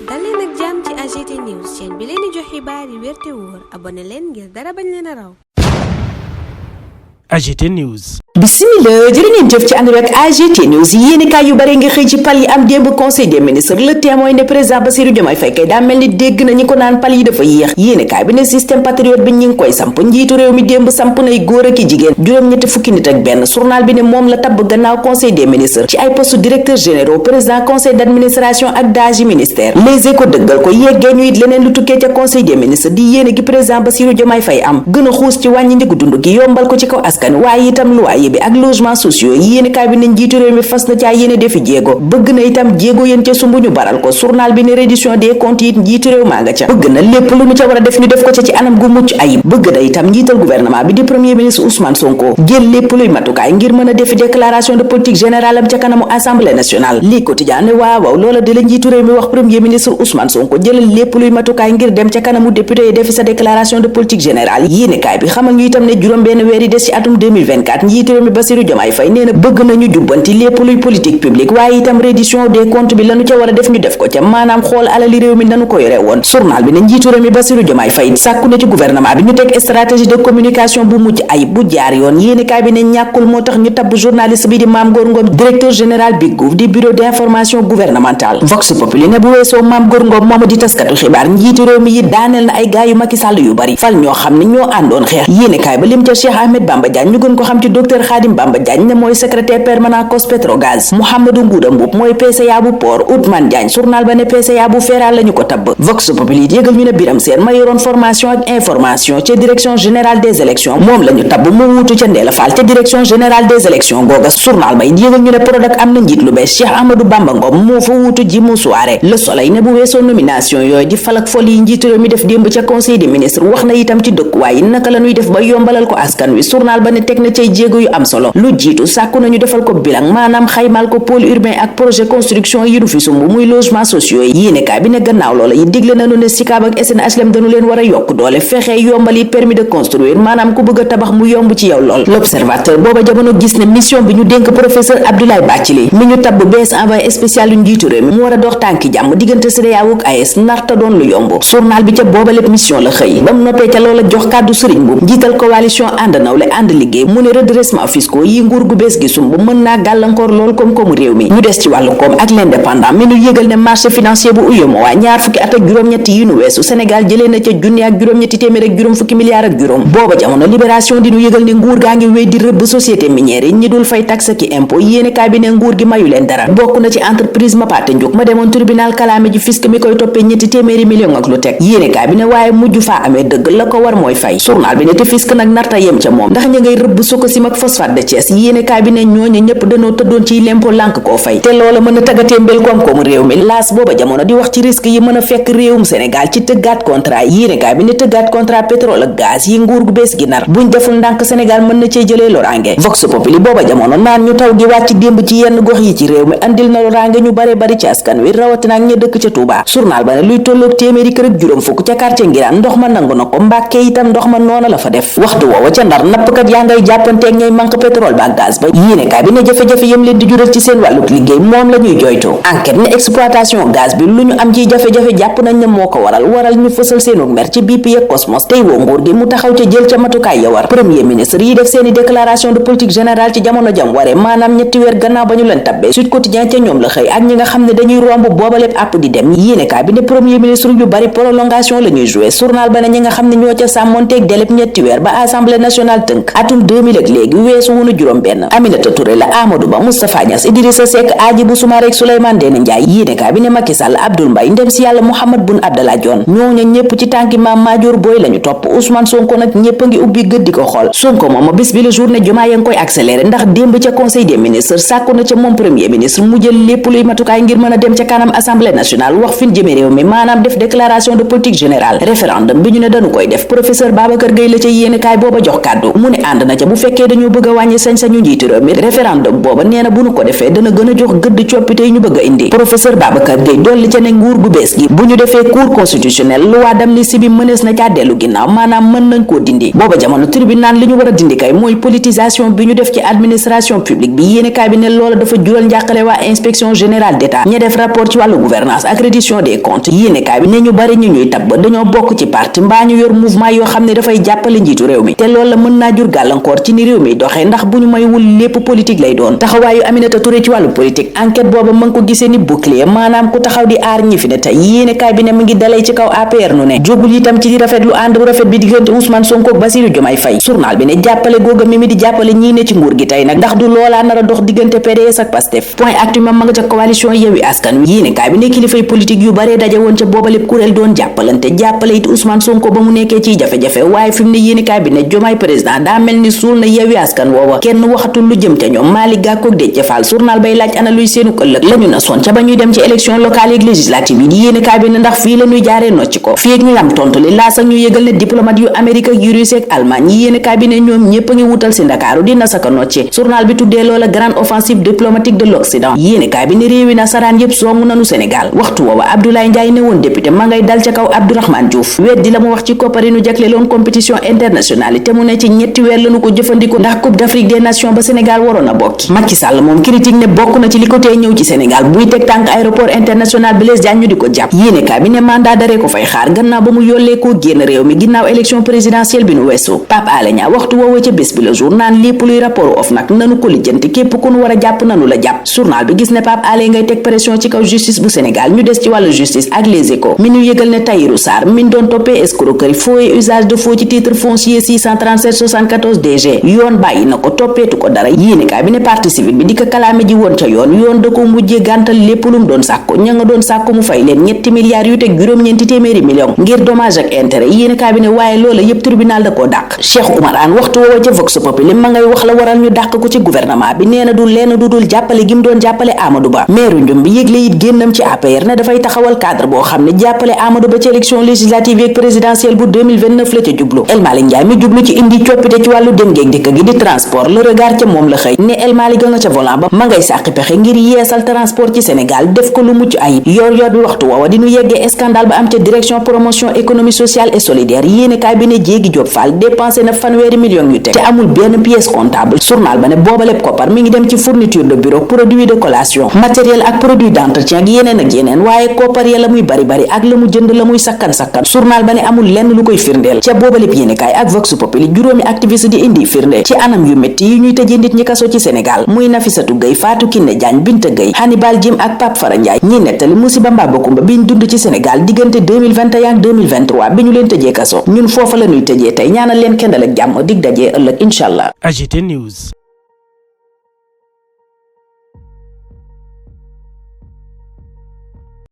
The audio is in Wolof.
dal leen ak jàmm ci AGT News chaîne bi leen di jox xibaar yi wér te wóor abonné leen ngir dara bañ leen a raw. AGT News. Bismillah jërë ngeen jëf ci ànd ak AGT News yéenekaay yu bare nga xëy ci pal yi am démb conseil des ministres Le Témoin ne président Bassirou Diomaye Faye kay daa mel ni dégg na ñi ko naan pal yi dafa yéex yéenekaay bi ne système patriote bi ñi ngi koy samp njiitu réew mi démb samp nay góor ak i jigéen juróom-ñetti fukki nit ak benn journal bi ne moom la tabb gannaaw conseil des ministres ci ay poste directeur généraux président conseil d'administration ak DAGE ministère Les Échos dëggal ko yeggee ñu it leneen lu tukkee ca conseil des ministres di yéene gi président Bassirou Diomaye Faye am gën a xuus ci wàññi njëgu dund gi yombal ko ci kaw askan waaye itam loyer bi ak logement sociaux yéene kaay bi ne njiitu réew mi fas na caa yéene defi jéego bëgg na itam jéego yéen ca sumb ñu baral ko journal bi ne reddition des comptes it njiitu réew maa nga ca bëgg na lépp lu ñu ca war a def ñu def ko ca ci anam gu mucc ayib bëgg na itam njiital gouvernement bi di premier ministre Ousmane Sonko jël lépp luy matukaay ngir mën a defi déclaration de politique générale am ca kanamu assemblée nationale lii quotidien ne waaw loolu di la njiitu réew mi wax premier ministre Ousmane Sonko jëlal lépp luy matukaay ngir dem ca kanamu député yi defi sa déclaration de politique générale yéene kaay bi xamal ñu itam ne juróom benn weer yi des ci atum 2024 njiitu réew mi Bassirou Diomaye Faye nee na bëgg nañu jubbanti lépp luy politique publique waaye itam reddition des comptes bi lañu ca war a def ñu def ko ca maanaam xool alali réew mi nanu ko yore woon journal bi ne njiitu réew mi Bassirou Diomaye Faye sàkku na ci gouvernement bi ñu teg stratégie de communication bu mujj ayib bu jaar yoon yéenekaay bi ne ñàkkul moo tax ñu tabb journaliste bi di Mame Gor Ngom directeur général bi GOUV di bureau d'information gouvernementale Vox Populi ne bu weesoo Mame Gor Ngom mooma di taskatu xibaar njiitu réew mi yi daaneel na ay gaay yu Macky Sall yu bari fal ñoo xam ne ñoo àndoon xeex yéenekaay ba lim ca Cheikh Ahmed Bamba Diagne ñu gën ko xam ci docteur Khadim Bamba Diagne ne mooy secrétaire permanent COS-Petrogaz Mouhamadou Ngouda Mboup mooy PCA bu port Ousmane Diagne journal ba ne PCA bu Feral lañu ko tabb Vox Populi yégal ñu ne Biram Sène ma yoroon formation ak information ca direction générale des élections moom lañu tabb mu wuutu ca Ndella Fall ca direction générale des élections googa journal ba yégal ñu ne Prodac am na njiit lu bees Cheikh Ahmadou Bamba Ngom moo fa wuutu Jimou Souaré Le Soleil ne bu weesoo nomination yooyu di falak fol yi njiitu réew mi def démb ca conseil des ministres wax na itam ci dëkkuwaay naka la ñuy def ba yombalal ko askan wi journal ba ne teg na cay jéego yu am solo lu jiitu sàkku nañu defal ko bilan maanaam xaymal ko pôle urbain ak projet construction yi du fi sumb muy logement sociaux yi yéenekaay bi ne gannaaw loola yi digle nañu ne SICAP ak SNHLM dañu leen war a yokk doole fexe yombal it permis de construire maanaam ku bëgg a tabax mu yomb ci yow lool l'observateur booba jamono gis ne mission bi ñu dénk professeur Abdoulaye Bathily mi ñu tabb bees envoyé spécial yu njiitu réew mi mu war a dox tànki jàmm diggante CEDEAO ak AES narta doon lu yomb journal bi ca booba lépp mission la xëy ba mu noppee ca loola jox kàddu Serigne Mboup njiital coalition ànd nawle ànd liggéey mu ne redressement fiscaux yi nguur gu bees gi sumb mën naa gàllankoor lool koom-koomu réew mi ñu des ci wàllu koom ak l'indépendant mi ñu yëgal ne marché financier bu UEMOA ñaar fukki at ak juróom-ñetti yi nu weesu Sénégal jëlee na ca junni ak juróom-ñetti téeméer ak juróom fukki milliards ak juróom booba jamono libération di ñu yëgal ne nguur gaa ngi wéy di rëbb société minière yi ñi dul fay taxe ki impôt yéenekaay bi ne nguur gi mayu leen dara bokk na ci entreprise Mapate Ndiouk ma demoon tribunal kalaame ji fisc mi koy toppee ñetti téeméeri million ak lu teg yéenekaay bi ne waaye mujj faa amee dëgg la ko war mooy fay journal bi ne te fisc nag narta yem ca moom ndax ña ngay rëbb Sococim ak phosphate de Thiès yéenekaay bi ne ñooñu ñëpp dañoo tëddoon ci lempo lànk koo fay te loola mën a taggatee mbel koom-koomu réew mi laas booba jamono di wax ci risque yi mën a fekk réewum Sénégal ci tëggaat contrat yi yéenekaay bi ne tëggaat contrat pétrole ak gaz yi nguur gu bees gi nar buñ deful ndànk Sénégal mën na cee jëlee loraange Vox Populi booba jamono naan ñu taw gi wàcc démb ci yenn gox yi ci réew mi andil na loraange ñu bare bari ci askan wi rawatina ak ña dëkk ca Touba journal ba ne luy tolloog téeméeri kër ak juróom fukk ca quartier Ngiraan ndox ma nangu na ko Mbàkke itam ndox ma noona la fa def waxtu woowa ca Ndar nappkat yaa ngay jàppanteeg ñay manque pétrole ba gaz ba yéenekaay bi ne jafe-jafe yëm leen di jural ci seen wàlluk liggéey moom la ñuy joytu enquête ne exploitation gaz bi lu ñu am ci jafe-jafe jàpp nañ ne moo ko waral ñu fësal seenu mer ci BP ak Cosmos tey woo nguur gi mu taxaw ca jël ca matukaay ya war premier ministre yi def seeni déclaration de politique générale ci jamono jam waree maanaam ñetti weer gannaaw ba ñu leen tabbee Sud Quotidien ca ñoom la xëy ak ñi nga xam ne dañuy romb booba lépp àpp di dem yéenekaay bi ne premier ministre yu bari prolongation la ñuy joué journal ba ne ñi nga xam ne ñoo ca sàmmonteeg délai ñetti weer ba assemblée nationale tënk atum 2000 ak léegi weesu wunu juróom benn Aminata Touré la Amadou Ba Moustapha Niass Idrissa Seck Hadjibou Soumaré ak Souleymane Ndéné Ndiaye yéenekaay bi ne Macky Sall Abdoul Mbaye ndem si yàlla Mahammed Boun Abdallah Dionne ñooñu ñëpp ci tànki Mame Madior Boye lañu topp Ousmane Sonko nag ñëpp a ngi ubbi gët di ko xool Sonko moom bis bi la journée Diomaye ya ngi koy accéléré ndax démb ca conseil des ministres sàkku na ca moom premier ministre mu jël lépp luy matukaay ngir mën a dem ca kanam assemblée nationale wax fin jëme réew mi maanaam def déclaration de politique générale référendum bi ñu ne dañu koy def professeur Babacar Gueye la ca yéenekaay booba jox kàddu mu ne ànd na ca bu fekkee dañoo bëgg a wàññi sañ-sañu njiitu réew mi référendum booba nee na bu nu ko defee dana gën a jox gëdd coppite yi ñu bëgg a indi. professeur Babacar Gueye dolli ca ne nguur gu bees gi bu ñu defee cour constitutionnel loi d'amnistie bi mënees na caa dellu ginnaaw maanaam mën nañ koo dindi. booba jamono tribunal li ñu war a dindi kay mooy politisation bi ñu def ci administration publique bi yéenekaay bi ne loola dafa jural njàqare waa inspection générale d'État ña def rapport ci wàllu gouvernance ak reddition des comptes yéenekaay bi ne ñu bari ñu ñuy tabb dañoo bokk ci parti mbaa ñu yor mouvement yoo xam ne dafay jàppale njiitu réew mi te loolu la mën naa jur gàllankoor ci ni réew mi doxee ndax bu ñu maywul lépp politique lay doon. taxawaayu Aminata Touré ci wàllu politique enquête booba mën ko gisee ni bouclier maanaam ku taxaw di aar ñi fi ne tey yéenekaay bi ne mu ngi dalay ci kaw APR nu ne jógul itam ci di rafetlu ànd bu rafet bi diggante Ousmane Sonko ak Bassirou Diomaye Faye. journal bi ne jàppale googa mi di jàppale ñii ne ci nguur gi tey nag ndax du loolaa nar a dox diggante PDS ak Pastef. point actu ma nga ca coalition Yewwi Askan Wi yéenekaay bi ne kilifay politique yu bare daje woon ca booba lépp kuréel doon jàppale it Ousmane Sonko ba mu nekkee ciy jafe-jafe waaye fi mu ne yéenekaay bi ne Diomaye président daa mel ni suul na Yewwi Askan woowa kenn waxatul lu jëm ca ñoom Malick Gakou ak Déthié Fall journal bay laaj ana luy seenu ëllëg lañu na son ca ba ñuy dem ci élection locale ak législative yi di yéenekaay bi ne ndax fii la ñuy jaaree nocci ko fii ak ñu am tontu li laa sax ñu yëgal ne diplomate yu Amérique ak yu Russie ak Allemagne yi yéenekaay bi ne ñoom ñépp a ngi wutal si Ndakaaru dina saka nocci journal bi tuddee loola grande offensive diplomatique de l'Occident yéenekaay bi ne réewi nasaraan yépp songu nanu Sénégal waxtu woowa Abdoulaye Ndiaye ne woon député ma ngay dal ca kaw Abdourahmane Diouf weddi la mu wax ci koppari nu jagleeloon compétition internationale te mu ne ci ñetti weer lañu ko jëfandikoo ndax Coupe d'Afrique des Nations ba Sénégal waroon a bokki. Macky Sall moom critique ne bokk na ci li ko tee ñëw ci Sénégal buy teg tànk aéroport international Blaise Diagne ñu di ko jàpp yéenekaay bi ne mandat d'arrêt ko fay xaar gannaaw ba mu yollee koo génn réew mi ginnaaw élection présidentielle bi nu weesu. Pape Alé Niang waxtu woowee ca bés bi la jour naan lépp luy rapport OFNAC nanu ko lijjanti képp ku nu war a jàpp nanu la jàpp journal bi gis ne Pape Alé ngay teg pression ci kaw justice bu Sénégal ñu des ci wàllu justice ak les échos mi ñu yëgal ne Tahirou Sarr min doon toppee escroquerie faux et usage de faux ci titre foncier 637 74 DG yoon bàyyi na ko toppeetu ko dara yéenekaay bi ne partie civile bi di ko kalaame ji woon ca yoon da ko mujjee gàntal lépp lu mu doon sàkku ña nga doon sàkku mu fay leen ñetti milliards yu teg juróom-ñeenti téeméeri millions ngir dommage ak intérêt yéenekaay bi ne waaye loola yépp tribunal da koo dàq Cheikh Oumar Anne waxtu woowa ca Vox Populi ma ngay wax la waral ñu dàq ko ci gouvernement bi nee na du lenn du dul jàppale gi mu doon jàppale Amadou Ba maire Ndioum bi yëgle it génnam ci APR ne dafay taxawal cadre boo xam ne jàppale Amadou Ba ci élection législative ak présidentielle bu 2029 la ca jublu El Malick Ndiaye mi jublu ci indi coppite ci wàllu dem geeg dikk gi di transport le regard ca moom la xëy ne El Malick nga ca volant ba ma ngay sàqi pexe ngir yeesal transport ci Sénégal def ko lu mucc ayib yor bi waxtu woowa di ñu yeggee scandale ba am ca direction promotion économie sociale et solidaire yéenekaay bi ne Jéegi Jóob Fall dépensé na fanweeri millions yu teg te amul benn pièce comptable journal ba ne booba lépp koppar mi ngi dem ci fourniture de bureau produit de collation matériel ak produit d'entretien ak yeneen waaye koppar ya la muy bari ak la mu jënd la muy sakkan journal ba ne amul lenn lu koy firndeel ca booba lépp yéenekaay ak Vox Populi juróomi activiste di indi firnde ci anam yu métti yi ñuy tëjee nit ñi kaso ci Sénégal muy Nafissatou Gueye Fatou Kiné Diagne Binta Gueye Hannibal Djim ak Pape Fara Ndiaye ñi nettali musiba mbaa kumba biñ dund ci Sénégal diggante 2021 ak 2023 bi ñu leen tëjee kaso ñun foofa la ñuy tëjee tey ñaanal leen kendal ak jàmm dig dajee ëllëg incha allah. AGT News.